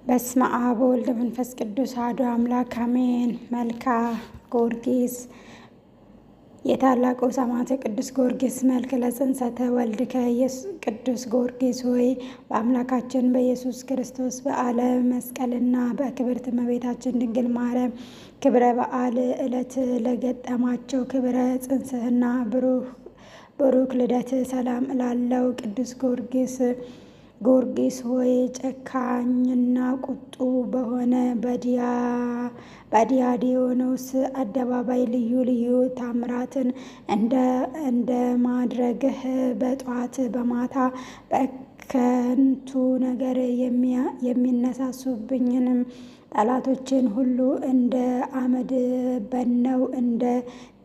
በስመ አብ ወወልድ ወመንፈስ ቅዱስ አሐዱ አምላክ አሜን። መልካ ጊዮርጊስ። የታላቁ ሰማዕት ቅዱስ ጊዮርጊስ መልክ። ለጽንሰተ ወልድከ ቅዱስ ጊዮርጊስ ሆይ፣ በአምላካችን በኢየሱስ ክርስቶስ በዓለ መስቀልና በክብርት እመቤታችን ድንግል ማርያም ክብረ በዓል ዕለት ለገጠማቸው ክብረ ጽንስህና ብሩክ ልደት ሰላም እላለው። ቅዱስ ጊዮርጊስ ሆይ፣ ጨካኝና ቁጡ በሆነ በዲያዲዮኖስ አደባባይ ልዩ ልዩ ታምራትን እንደማድረግህ በጧት በማታ በከንቱ ነገር የሚነሳሱብኝንም ጠላቶችን ሁሉ እንደ አመድ በነው እንደ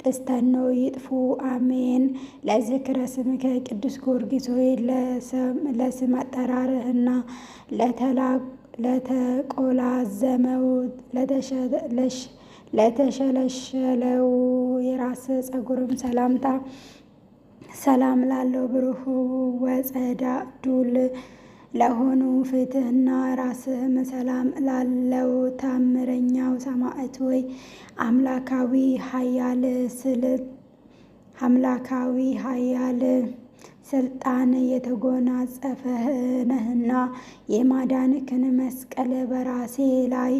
ጢስ ተነው ይጥፉ። አሜን። ለዝክረ ስምከ ቅዱስ ጊዮርጊስ ሆይ፣ ለስም አጠራርህና ለተቆላዘመው ለተሸለሸለው የራስ ጸጉርም ሰላምታ ሰላም ላለው። ብሩህ ወጸዳዱል ለሆኑ ፊትህና ራስህም ሰላም ላለው። ታምረኛው ሰማዕት ሆይ፣ አምላካዊ ኃያል ስልጣን የተጎናጸፍህ ነህና የማዳንክን መስቀል በራሴ ላይ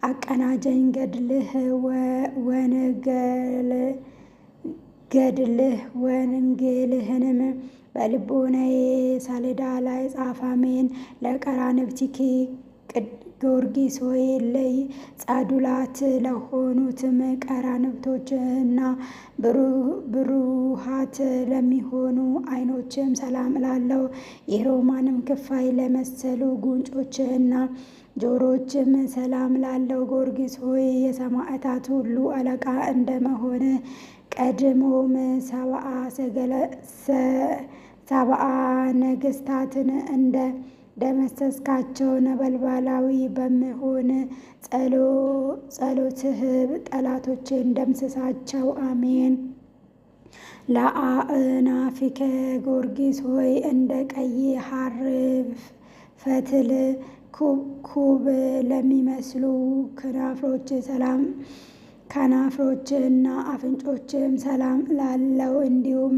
አቀናጀኝ። ገድልህ ወንጌልህንም በልቦናዬ ሰሌዳ ላይ ጻፍ። አሜን። ለቀራንብትኪ ጊዮርጊስ ሆይ፣ ጸዱላት ለሆኑትም ቀራንብቶችና ብሩሃት ለሚሆኑ ዓይኖችም ሰላም እላለሁ። የሮማንም ክፋይ ለመሰሉ ጉንጮችህና ጆሮችም ሰላም ላለው። ጊዮርጊስ ሆይ፣ የሰማዕታት ሁሉ አለቃ እንደመሆን ቀድሞም 70 ነገስታትን እንደ ደመሰስካቸው ነበልባላዊ በሚሆን ጸሎትህ ጠላቶችን ደምስሳቸው። አሜን። ለአእናፊከ ጊዮርጊስ ሆይ፣ እንደ ቀይ ሐር ፈትል ኩብ ለሚመስሉ ከናፍሮች ሰላም ከናፍሮችና አፍንጮችም ሰላም ላለው። እንዲሁም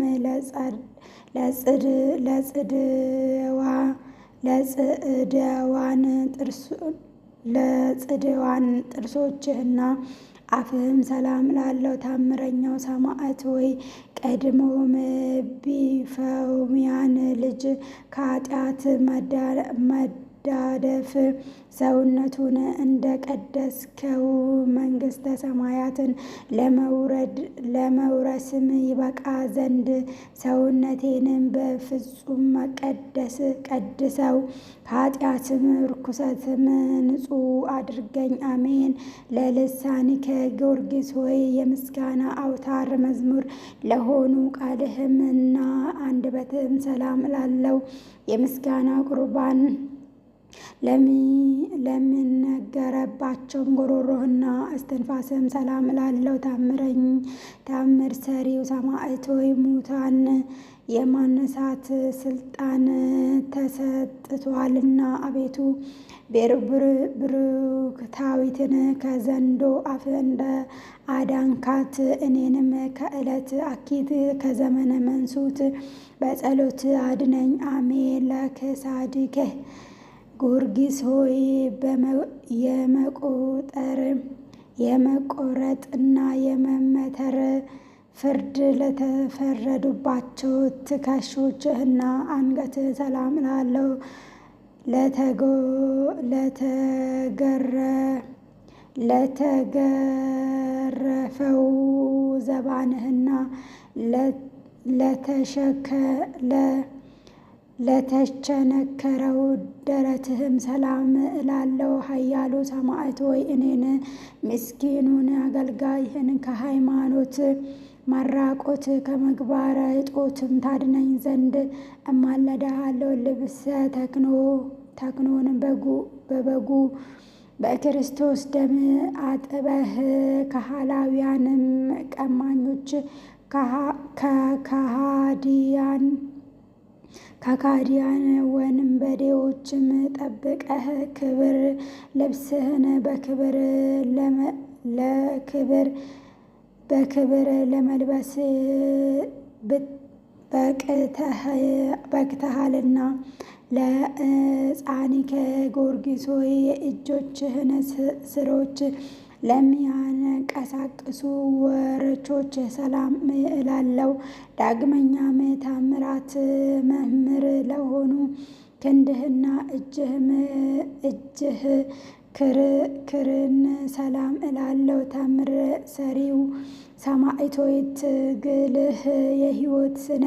ለጽድዋን ጥርሶችህና አፍህም ሰላም ላለው። ታምረኛው ሰማዕት ሆይ፣ ቀድሞም ቢፈውሚያን ልጅ ከኃጢአት መዳደፍ ሰውነቱን እንደ ቀደስከው መንግስተ ሰማያትን ለመውረስም ይበቃ ዘንድ ሰውነቴንም በፍጹም መቀደስ ቀድሰው፣ ከኃጢአትም ርኩሰትም ንጹሕ አድርገኝ። አሜን። ለልሳኒከ ጊዮርጊስ ሆይ፣ የምስጋና አውታር መዝሙር ለሆኑ ቃልህም እና አንደበትህም ሰላም እላለሁ። የምስጋና ቁርባን ለሚነገርባቸው ጎሮሮህና እስትንፋስህም ሰላም እላለሁ። ታምር ሰሪው ሰማዕት ሆይ፣ ሙታን የማንሳት ስልጣን ተሰጥቶሃልና አቤቱ ብሩክታዊትን ከዘንዶ አፍ እንደ አዳንካት እኔንም ከዕለት አኪት ከዘመነ መንሱት በጸሎት አድነኝ። አሜን። ለክሳድከ ጊዮርጊስ ሆይ፣ የመቆረጥና የመመተር ፍርድ ለተፈረዱባቸው ትከሻዎችህና አንገትህ ሰላም እላለሁ። ለተገረፈው ዘባንህና ለተቸነከረው ደረትህም ሰላም እላለሁ። ኃያሉ ሰማዕት ሆይ፣ እኔን ምስኪኑን አገልጋይህን ከሃይማኖት መራቆት ከምግባረ እጦትም ታድነኝ ዘንድ እማለድሃለሁ። ልብሰ ተክኖን በበጉ በክርስቶስ ደም አጥበህ ከሃላውያንም ቀማኞች ከከሃዲያን ከካዲያን ወንበዴዎችም ጠብቀህ ክብር ልብስህን ለክብር በክብር ለመልበስ በቅተሃልና። ለሕፃኒከ ጊዮርጊስ ሆይ፣ የእጆችህን ስሮች ለሚያንቀሳቅሱ ወረቾች ሰላም እላለሁ። ዳግመኛም ታምራት መምህር ለሆኑ ክንድህና እጅህ ክርን ሰላም እላለሁ። ታምር ሰሪው ሰማዕት ሆይ፣ ትግልህ የሕይወት ስነ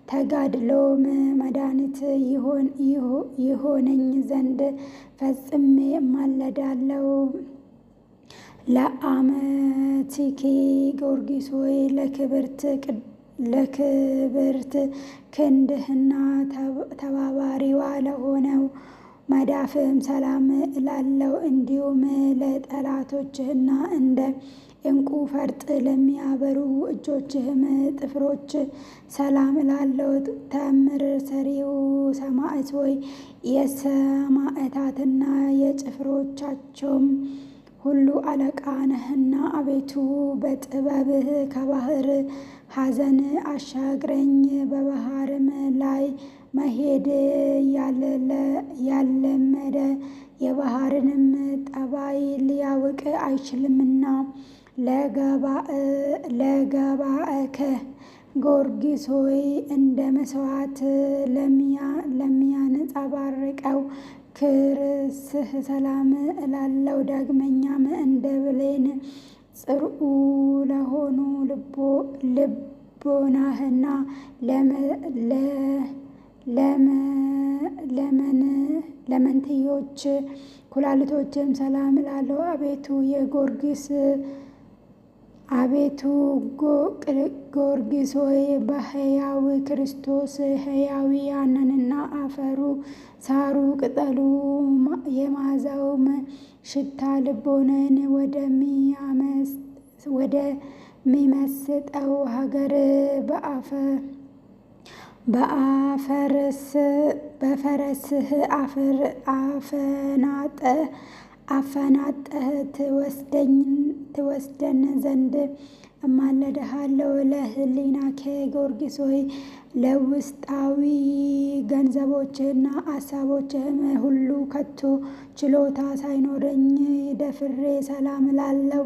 ተጋድሎም መድኃኒት ይሆነኝ ዘንድ ፈጽሜ እማለዳለሁ። ለአመቲኪ ጊዮርጊስ ሆይ፣ ለክብርት ክንድህና ተባባሪዋ ለሆነው መዳፍም ሰላም እላለሁ። እንዲሁም ለጠላቶችህና እንደ ዕንቁ ፈርጥ ለሚያበሩ እጆችህም ጥፍሮች ሰላም እላለሁ። ተአምር ሰሪው ሰማዕት ሆይ፣ የሰማዕታትና የጭፍሮቻቸውም ሁሉ አለቃ ነህና፣ አቤቱ በጥበብህ ከባህር ሐዘን አሻግረኝ። በባህርም ላይ መሄድ ያልለመደ የባህርንም ጠባይ ሊያውቅ አይችልምና። ለገባእከ ጊዮርጊስ ሆይ፣ እንደ መስዋዕት ለሚያንጸባርቀው ክርስህ ሰላም እላለሁ። ዳግመኛም እንደ ብሌን ጽርኡ ለሆኑ ልቦናህና ለመንትዮች ኩላሊቶችም ሰላም እላለሁ። አቤቱ ጊዮርጊስ ሆይ፣ በሕያው ክርስቶስ ሕያውያንንና አፈሩ፣ ሳሩ፣ ቅጠሉ የመዓዛውም ሽታ ልቦናን ወደሚመስጠው ሀገር በፈረስህ አፈናጠህ ትወስደን ዘንድ እማልድሃለሁ። ለሕሊናከ ጊዮርጊስ ሆይ፣ ለውስጣዊ ገንዘቦችህና አሳቦችህም ሁሉ ከቶ ችሎታ ሳይኖረኝ ደፍሬ ሰላም እላለሁ።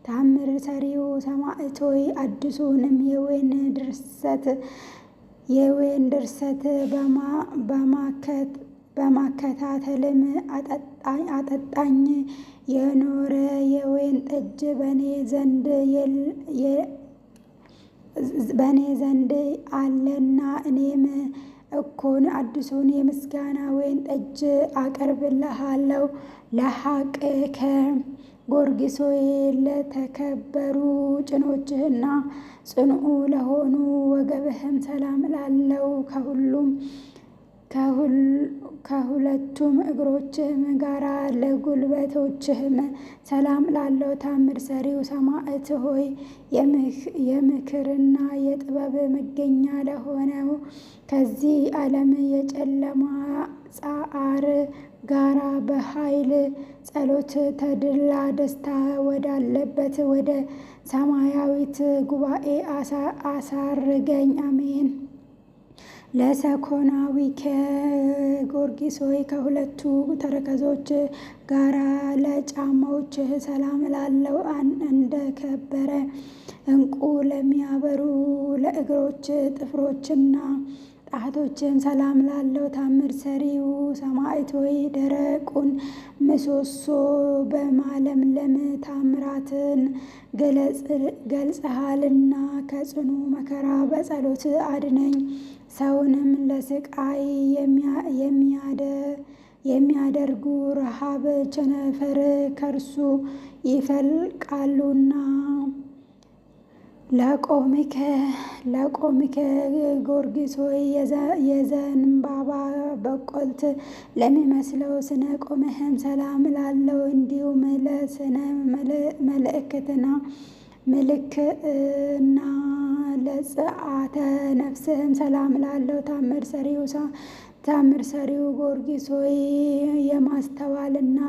ተአምር ሰሪው ሰማዕት ሆይ፣ አዲሱንም የወይን ድርሰት በማከታተልም አጠጣኝ። የኖረ የወይን ጠጅ በእኔ ዘንድ አለና፣ እኔም እኮን አዲሱን የምስጋና ወይን ጠጅ አቀርብልሃለሁ። ለሐቅከ ጊዮርጊስ ሆይ፣ ለተከበሩ ጭኖችህና ጽኑዕ ለሆኑ ወገብህም ሰላም እላለሁ። ከሁለቱም እግሮችህም ጋራ ለጉልበቶችህም ሰላም እላለሁ። ታምር ሰሪው ሰማዕት ሆይ፣ የምክርና የጥበብ መገኛ ለሆነው ከዚህ ዓለም የጨለማ ጻዕር ጋራ በኃይል ጸሎት ተድላ ደስታ ወዳለበት ወደ ሰማያዊት ጉባኤ አሳርገኝ። አሜን። ለሰኮናዊከ ጊዮርጊስ ሆይ፣ ከሁለቱ ተረከዞች ጋራ ለጫማዎችህ ሰላም እላለሁ። እንደ ከበረ ዕንቁ ለሚያበሩ ለእግሮች ጥፍሮችና ጣቶችም ሰላም እላለሁ። ታምር ሰሪው ሰማዕት ሆይ፣ ደረቁን ምሰሶ በማለምለም ታምራትን ገልጸሃልና ከጽኑ መከራ በጸሎት አድነኝ። ሰውንም ለስቃይ የሚያደርጉ ረሃብ፣ ቸነፈር ከእርሱ ይፈልቃሉና። ለቆምከ ጊዮርጊስ ሆይ፣ የዘንባባ በቆልት ለሚመስለው ስነ ቆምህም ሰላም እላለሁ። እንዲሁም ለስነ መልእክትና ምልክ እና ለጽአተ ነፍስህም ሰላም ላለው። ታምር ሰሪው ጊዮርጊስ ሆይ፣ የማስተዋልና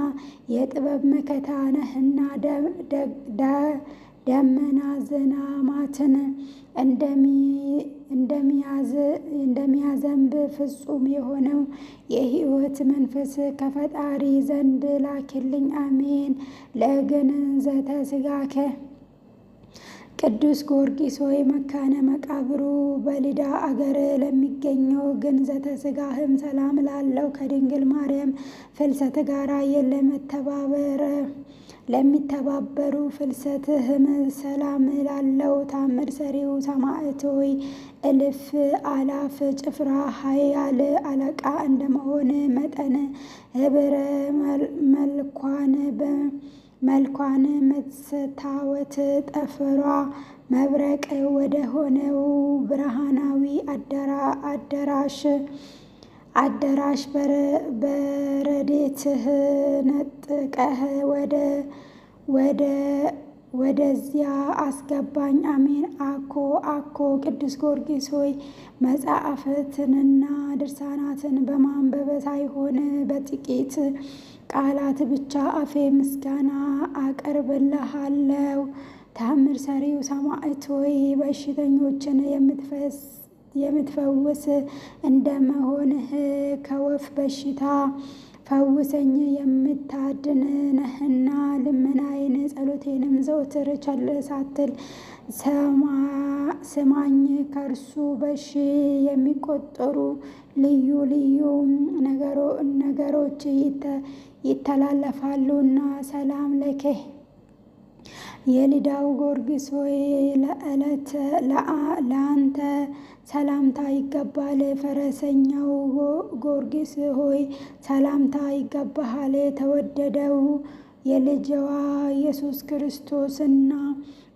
የጥበብ መከታ ነህና ደመና ዝናማትን እንደሚያዘንብ ፍጹም የሆነው የሕይወት መንፈስ ከፈጣሪ ዘንድ ላክልኝ። አሜን። ለግንዘተ ሥጋከ ቅዱስ ጊዮርጊስ ሆይ፣ መካነ መቃብሩ በልዳ አገር ለሚገኘው ግንዘተ ሥጋህም ሰላም ላለው። ከድንግል ማርያም ፍልሰት ጋር ለመተባበር ለሚተባበሩ ፍልሰትህም ሰላም ላለው። ታምር ሰሪው ሰማዕት ሆይ፣ እልፍ አላፍ ጭፍራ ኃያል አለቃ እንደመሆን መጠን ህብረ መልኳን መስታወት ጠፈሯ መብረቅ ወደ ሆነው ብርሃናዊ አዳራሽ በረድኤትህ ነጥቀህ ወደዚያ አስገባኝ። አሜን። አኮ አኮ ቅዱስ ጊዮርጊስ ሆይ፣ መጻሕፍትንና ድርሳናትን በማንበብ ሳይሆን በጥቂት ቃላት ብቻ አፌ ምስጋና አቀርብልሃለሁ። ታምር ሰሪው ሰማዕት ሆይ፣ በሽተኞችን የምትፈውስ እንደመሆንህ ከወፍ በሽታ ፈውሰኝ። የምታድን ነህና ልመናዬን ጸሎቴንም ዘወትር ቸል ሳትል ስማኝ። ከእርሱ በሺ የሚቆጠሩ ልዩ ልዩ ነገሮች ይተላለፋሉና። ሰላም ለከ የልዳው ጊዮርጊስ ሆይ፣ ለአንተ ሰላምታ ይገባል። ፈረሰኛው ጊዮርጊስ ሆይ፣ ሰላምታ ይገባሃል። የተወደደው የልጅዋ ኢየሱስ ክርስቶስና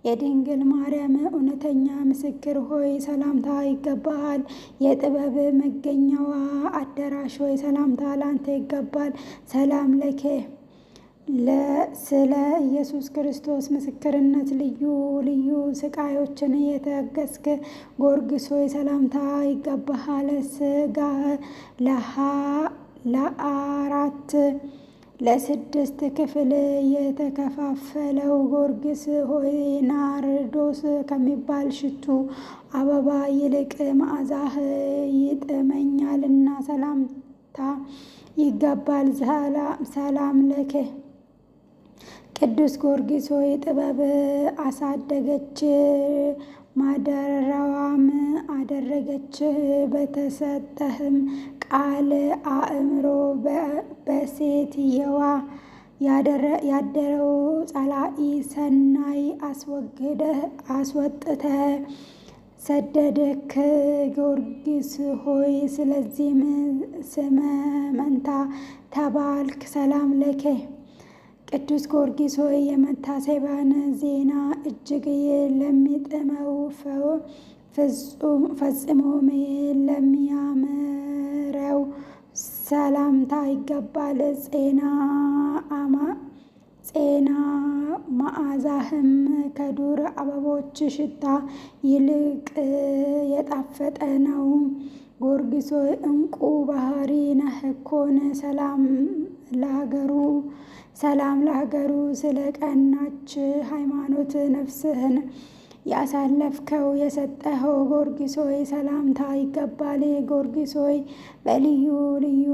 የድንግል ማርያም እውነተኛ ምስክር ሆይ፣ ሰላምታ ይገባሃል። የጥበብ መገኛዋ አዳራሽ ሆይ፣ ሰላምታ ለአንተ ይገባል። ሰላም ለከ ስለ ኢየሱስ ክርስቶስ ምስክርነት ልዩ ልዩ ስቃዮችን የታገስክ ጊዮርጊስ ሆይ፣ ሰላምታ ይገባሃል። ሥጋህ ለአራት ለስድስት ክፍል የተከፋፈለው ጊዮርጊስ ሆይ፣ ናርዶስ ከሚባል ሽቱ አበባ ይልቅ መዓዛህ ይጥመኛልና ሰላምታ ይገባል። ሰላም ለከ ቅዱስ ጊዮርጊስ ሆይ፣ ጥበብ አሳደገች ማደሪያዋም አደረገች። በተሰጠህም ቃል አእምሮ በሴትየዋ ያደረው ጸላኢ ሰናይ አስወግደህ አስወጥተህ ሰደድክ። ጊዮርጊስ ሆይ፣ ስለዚህም ስመ መንታ ተባልክ። ሰላም ለከ ቅዱስ ጊዮርጊስ ሆይ፣ የመታሰቢያን ዜና እጅግ ለሚጥመው ፈጽሞም ለሚያምረው ሰላምታ ይገባል። ጼና መዓዛህም ከዱር አበቦች ሽታ ይልቅ የጣፈጠ ነው። ጊዮርጊስ ሆይ፣ እንቁ ባህሪ ነህ እኮን። ሰላም ለሀገሩ ስለ ቀናች ሃይማኖት ነፍስህን ያሳለፍከው የሰጠኸው ጊዮርጊስ ሆይ፣ ሰላምታ ይገባል። ጊዮርጊስ ሆይ፣ በልዩ ልዩ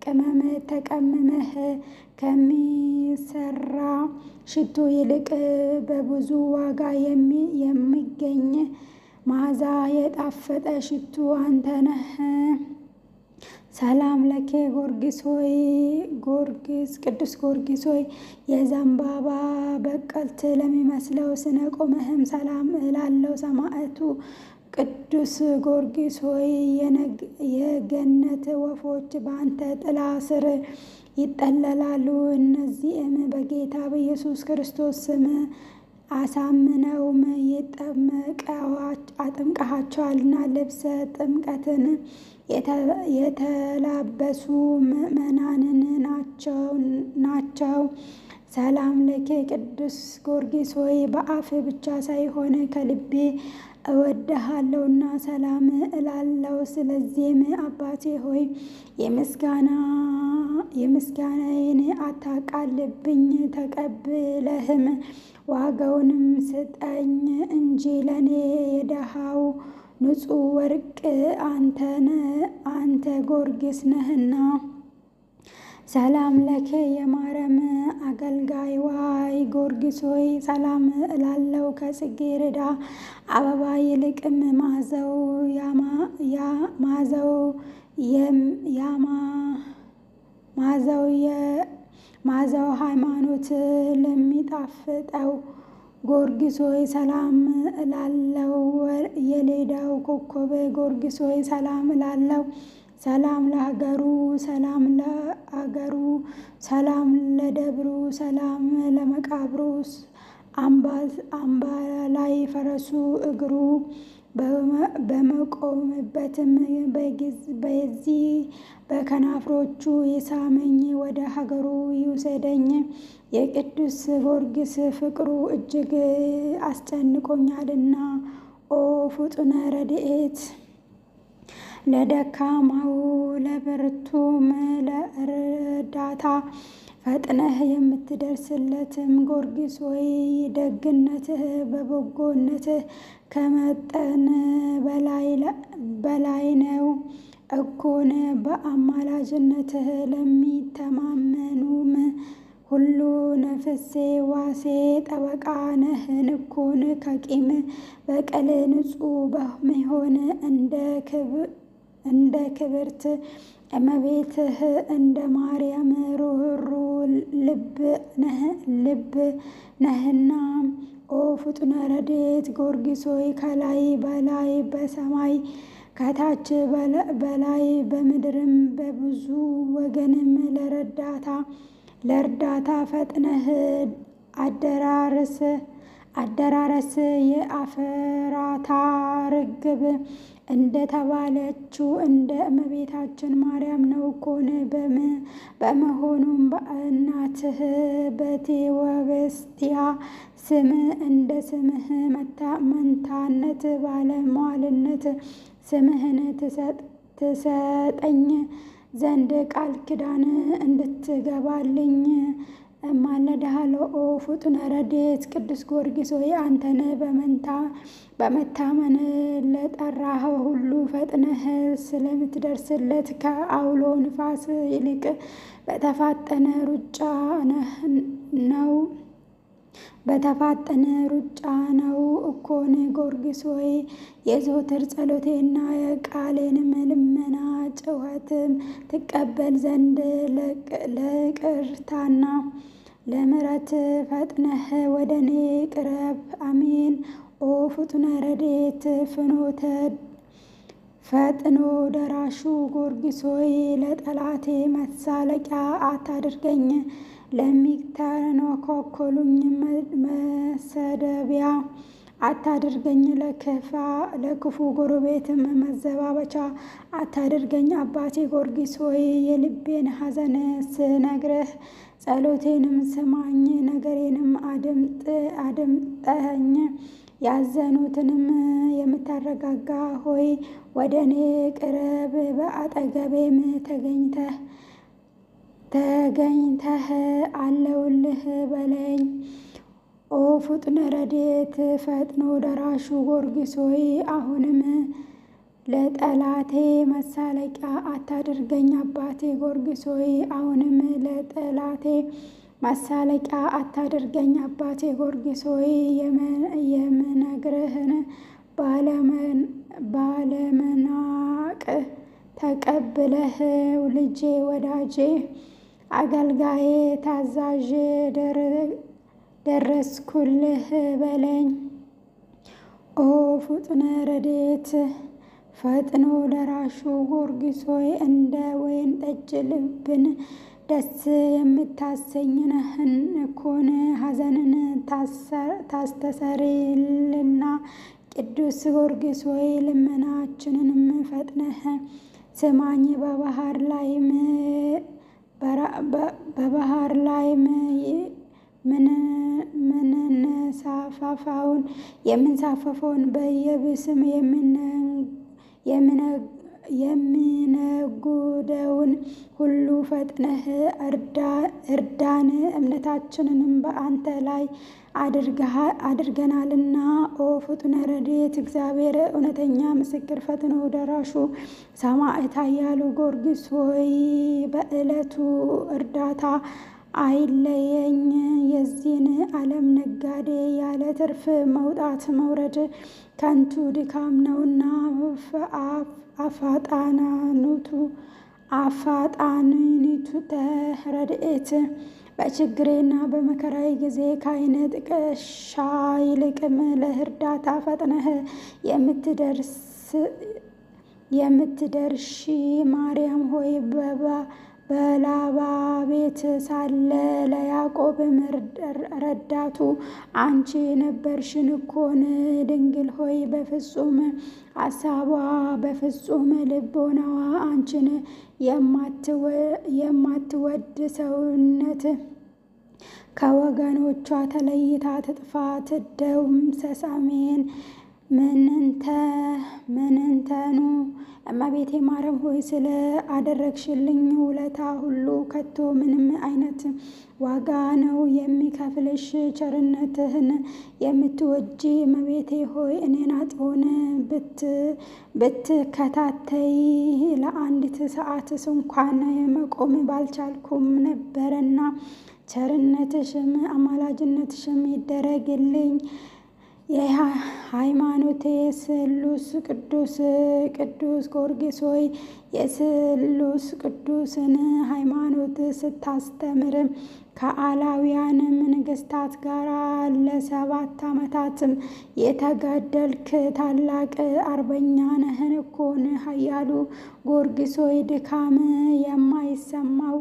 ቅመም ተቀምመህ ከሚሰራ ሽቱ ይልቅ በብዙ ዋጋ የሚገኝ መዓዛ የጣፈጠ ሽቱ አንተ ነህ። ሰላም ለከ ጊዮርጊስ ሆይ ጊዮርጊስ ቅዱስ ጊዮርጊስ ሆይ፣ የዘንባባ በቀልት ለሚመስለው ስነ ቆምህም ሰላም እላለሁ። ሰማዕቱ ቅዱስ ጊዮርጊስ ሆይ፣ የገነት ወፎች በአንተ ጥላ ስር ይጠለላሉ። እነዚህም በጌታ በኢየሱስ ክርስቶስ ስም አሳምነውም አጥምቀሃቸዋልና ልብሰ ጥምቀትን የተላበሱ ምእመናንን ናቸው። ሰላም ለከ ቅዱስ ጊዮርጊስ ሆይ፣ በአፍ ብቻ ሳይሆን ከልቤ እወድሃለሁና ሰላም እላለው። ስለዚህም አባቴ ሆይ፣ የምስጋናዬን አታቃልብኝ፣ ተቀብለህም ዋጋውንም ስጠኝ እንጂ፣ ለእኔ የደሃው ንጹሕ ወርቅ አንተ ጊዮርጊስ ነህና። ሰላም ለከ የማርያም አገልጋይ ዋይ ጊዮርጊስ ሆይ፣ ሰላም እላለው። ከጽጌረዳ አበባ ይልቅም ማዘው ሃይማኖት ለሚጣፍጠው ጊዮርጊስ ሆይ፣ ሰላም እላለው። የሌዳው ኮከብ ጊዮርጊስ ሆይ፣ ሰላም እላለው። ሰላም ለሀገሩ፣ ሰላም ለአገሩ፣ ሰላም ለደብሩ፣ ሰላም ለመቃብሩ፣ አምባ ላይ ፈረሱ እግሩ በመቆምበትም በዚህ በከናፍሮቹ ይሳመኝ፣ ወደ ሀገሩ ይውሰደኝ። የቅዱስ ጊዮርጊስ ፍቅሩ እጅግ አስጨንቆኛልና። ኦ ፍጡነ ረድኤት፣ ለደካማው ለብርቱም ለእርዳታ ፈጥነህ የምትደርስለትም ጊዮርጊስ ሆይ፣ ደግነትህ በበጎነትህ ከመጠን በላይ ነው እኮን። በአማላጅነትህ ለሚተማመኑም ሁሉ ነፍሴ ዋሴ ጠበቃ ነህ እኮን። ከቂም በቀል ንጹሕ በመሆን እንደ ክብርት እመቤትህ እንደ ማርያም ርኅሩህ ልብ ነህና። ኦ ፍጡነ ረድኤት ጊዮርጊስ ሆይ፣ ከላይ በላይ በሰማይ፣ ከታች በላይ በምድርም በብዙ ወገንም ለእርዳታ ፈጥነህ አደራረስ። የአፍራታ ርግብ እንደተባለችው እንደ እመቤታችን ማርያም ነው እኮን። በመሆኑም በእናትህ በቴዎብስቲያ ስም እንደ ስምህ መንታነት ባለሟልነት ስምህን ትሰጠኝ ዘንድ ቃል ኪዳን እንድትገባልኝ እማልድሃለሁ። ኦ ፍጡነ ረድኤት ቅዱስ ጊዮርጊስ ሆይ፣ አንተን በመታመን ለጠራኸው ሁሉ ፈጥነህ ስለምትደርስለት ከአውሎ ንፋስ ይልቅ በተፋጠነ ሩጫ ነው እኮን። ጊዮርጊስ ሆይ፣ የዘወትር ጸሎቴና የቃሌንም ልመና ጩኸትም ትቀበል ዘንድ ለይቅርታና ለምሕረት ፈጥነህ ወደ እኔ ቅረብ። አሜን። ኦ ፍጡነ ረድኤት ፍኖተ ፈጥኖ ደራሹ ጊዮርጊስ ሆይ፣ ለጠላቴ መሳለቂያ አታድርገኝ፣ ለሚተነኳኮሉኝ መሰደቢያ አታድርገኝ፣ ለክፉ ጎረቤትም መዘባበቻ አታድርገኝ። አባቴ ጊዮርጊስ ሆይ፣ የልቤን ሐዘን ስነግርህ ጸሎቴንም ስማኝ፣ ነገሬንም አድምጠኝ። ያዘኑትንም የምታረጋጋ ሆይ፣ ወደ እኔ ቅረብ፣ በአጠገቤም ተገኝተህ አለሁልህ በለኝ። ኦ ፍጡነ ረድኤት ፈጥኖ ደራሹ ጊዮርጊስ ሆይ፣ አሁንም ለጠላቴ መሳለቂያ አታድርገኝ። አባቴ ጊዮርጊስ ሆይ፣ አሁንም ለጠላቴ መሳለቂያ አታድርገኝ። አባቴ ጊዮርጊስ ሆይ፣ የምነግርህን ባለመናቅ ተቀብለህ ልጄ፣ ወዳጄ፣ አገልጋዬ፣ ታዛዤ፣ ደረስኩልህ በለኝ። ኦ ፍጡነ ረድኤት ፈጥኖ ደራሹ ጊዮርጊስ ሆይ፣ እንደ ወይን ጠጅ ልብን ደስ የምታሰኝ ነህ እኮን። ሐዘንን ታስተሰርይልና ቅዱስ ጊዮርጊስ ሆይ፣ ልመናችንንም ፈጥነህ ስማኝ። በባህር ላይም ምንንሳፋፋውን የምንሳፈፈውን በየብስም የሚነጉደውን ሁሉ ፈጥነህ እርዳን፣ እምነታችንንም በአንተ ላይ አድርገናልና። ኦ ፍጡነ ረድኤት እግዚአብሔር እውነተኛ ምስክር ፈጥኖ ደራሹ ሰማዕት ኃያሉ ጊዮርጊስ ሆይ በዕለቱ እርዳታ አይለየኝ። የዚህን ዓለም ነጋዴ ያለ ትርፍ መውጣት መውረድ ከንቱ ድካም ነውና አፋጣኒቱ ረድኤት በችግሬና በመከራዬ ጊዜ ከዓይነ ጥቀሻ ይልቅም ለእርዳታ ፈጥነህ የምትደርሺ ማርያም ሆይ፣ በላባ ቤት ሳለ ለያዕቆብም ረዳቱ አንቺ ነበርሽን እኮን። ድንግል ሆይ፣ በፍጹም አሳቧ በፍጹም ልቦናዋ አንቺን የማትወድ ሰውነት ከወገኖቿ ተለይታ ትጥፋ ትደምሰስ። አሜን። ምንንተኑ እመቤቴ ማርያም ሆይ፣ ስለ አደረግሽልኝ ውለታ ሁሉ ከቶ ምንም አይነት ዋጋ ነው የሚከፍልሽ? ቸርነትህን የምትወጂ እመቤቴ ሆይ፣ እኔን አጥሆን ብትከታተይ ለአንዲት ሰዓትስ እንኳን መቆም ባልቻልኩም ነበረና ቸርነትሽም አማላጅነትሽም ይደረግልኝ። የሃይማኖቴ ስሉስ ቅዱስ ቅዱስ ጊዮርጊስ ሆይ፣ የስሉስ ቅዱስን ሃይማኖት ስታስተምር ከአላውያንም ነገስታት ጋር ለ7 ዓመታትም የተጋደልክ ታላቅ አርበኛ ነህን እኮን። ኃያሉ ጊዮርጊስ ሆይ፣ ድካም የማይሰማው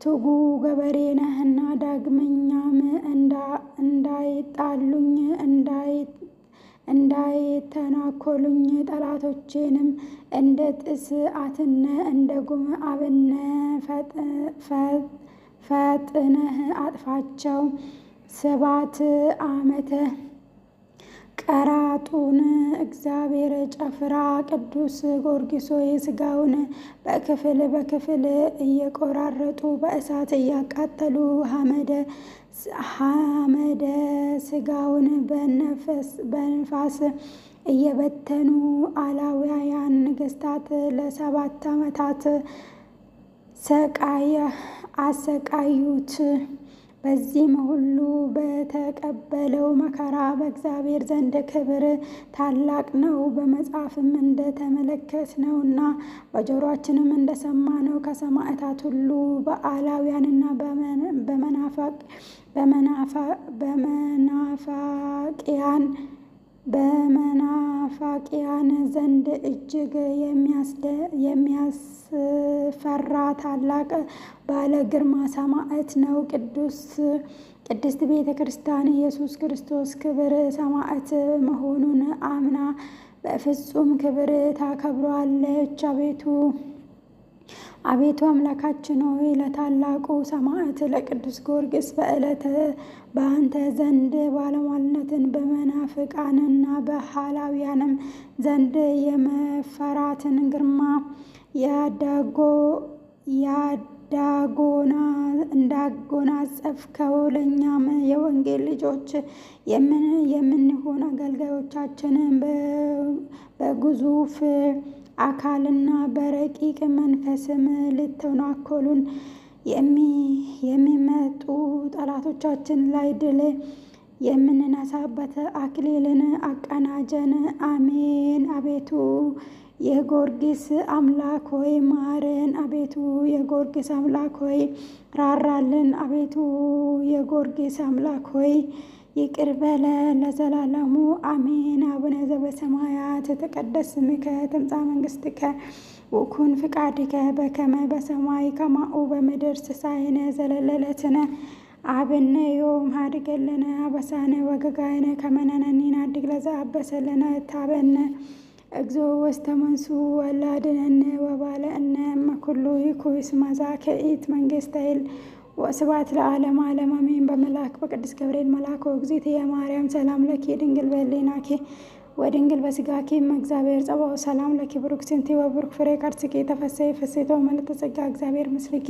ትጉ ገበሬ ነህና ዳግመኛም እንዳይጣሉኝ እንዳይተናኮሉኝ ጠላቶቼንም እንደ ጢስ አትነ እንደ ጉም አብነ ፈጥነህ አጥፋቸው። 7 ዓመተ ቀራጡን እግዚአብሔር ጨፍራ ቅዱስ ጊዮርጊስ ሆይ፣ ስጋውን በክፍል በክፍል እየቆራረጡ በእሳት እያቃጠሉ ሐመደ ስጋውን በንፋስ እየበተኑ አላውያን ነገስታት ለ7 ዓመታት አሰቃዩት። በዚህም ሁሉ በተቀበለው መከራ በእግዚአብሔር ዘንድ ክብር ታላቅ ነው። በመጽሐፍም እንደተመለከትነውና በጆሮአችንም እንደሰማነው ከሰማዕታት ሁሉ በአላውያንና በመናፋቂያን ዘንድ እጅግ የሚያስፈራ ታላቅ ባለ ግርማ ሰማዕት ነው። ቅድስት ቤተ ክርስቲያን ኢየሱስ ክርስቶስ ክብር ሰማዕት መሆኑን አምና በፍጹም ክብር ታከብረዋለች። አቤቱ አምላካችን ሆይ፣ ለታላቁ ሰማዕት ለቅዱስ ጊዮርጊስ በዕለተ በአንተ ዘንድ ባለሟልነትን በመናፍቃንና በሐላውያንም ዘንድ የመፈራትን ግርማ እንዳጎናጸፍከው ለእኛም የወንጌል ልጆች የምንሆን አገልጋዮቻችንን በግዙፍ አካልና በረቂቅ መንፈስም ሊተናኮሉን የሚመጡ ጠላቶቻችን ላይ ድል የምንነሳበት አክሊልን አቀናጀን። አሜን። አቤቱ የጊዮርጊስ አምላክ ሆይ ማረን። አቤቱ የጊዮርጊስ አምላክ ሆይ ራራልን። አቤቱ የጊዮርጊስ አምላክ ሆይ ይቅር በለን ለዘላለሙ አሜን። አቡነ ዘበሰማያት ይትቀደስ ስምከ ትምጻእ መንግስትከ ወኩን ፍቃድከ በከመ በሰማይ ከማሁ በምድር ሲሳየነ ዘለለዕለትነ ሀበነ ዮም ሀድግ ለነ አበሳነ ወጌጋየነ ከመ ንሕነኒ ንኅድግ ለዘአበሰ ለነ ኢታብአነ እግዚኦ ውስተ መንሱት ወላድነነ ወባልዐነ እምኩሉ እኩይ እስመ ዛከ ይእቲ መንግሥት ኃይል ወስብሐት ለዓለመ ዓለም አሜን። በመልአክ በቅዱስ ገብርኤል መልአክ ወእግዝእትየ ማርያም ሰላም ለኪ ድንግል በሕሊናኪ ወድንግል በሥጋኪ እመ እግዚአብሔር ጸባኦት ሰላም ለኪ ብሩክት አንቲ ወብሩክ ፍሬ ከርስኪ ተፈሥሒ ፍሥሕት ወምልዕተ ጸጋ እግዚአብሔር ምስልኪ።